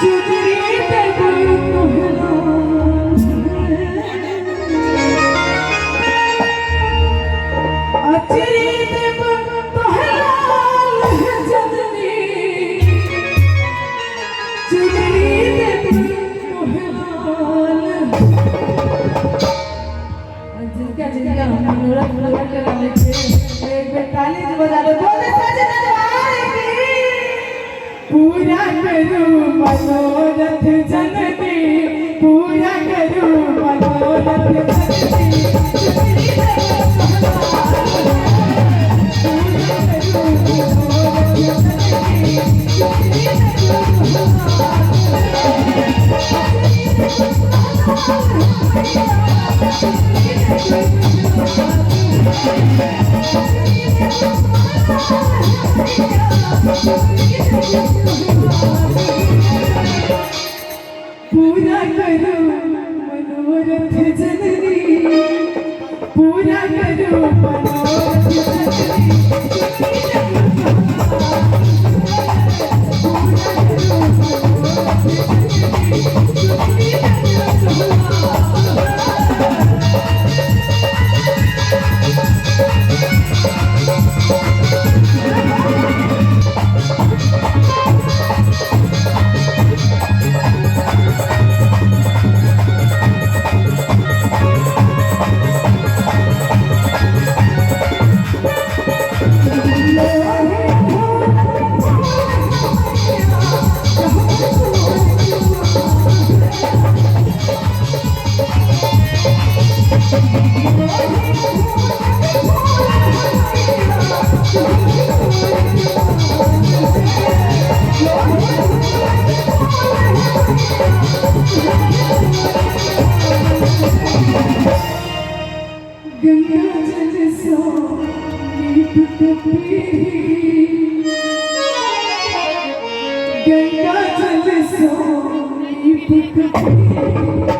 चुनरी देब तोहे लाल अचरी देब तोहे लाल जननी चुनरी देब तोहे लाल। जिनका जिनका मनोरथ पूरा कराने के एक बेर ताली बजा लो, बोले सच दरबार की। पूरा करूँ मनोरथ जननी, पूरा करूँ मनोरथ जननी, चुनरी देब तोहे लाल। पूरा करूँ मनोरथ जननी, चुनरी देब तोहे लाल। अचरी देब तोहे लाल मैया, चुनरी देब तोहे लाल। अचरी देब तोहे लाल मैया, चुनरी देब तोहे लाल। पूरा करो मनोरथ जननी, पूरा करो मनोरथ जननी, चुनरी देब तोहे लाल। पूरा करो मनोरथ जननी, चुनरी देब तोहे लाल। गंगा जल सो लीप कपी, गंगा जल सो लीप कपी।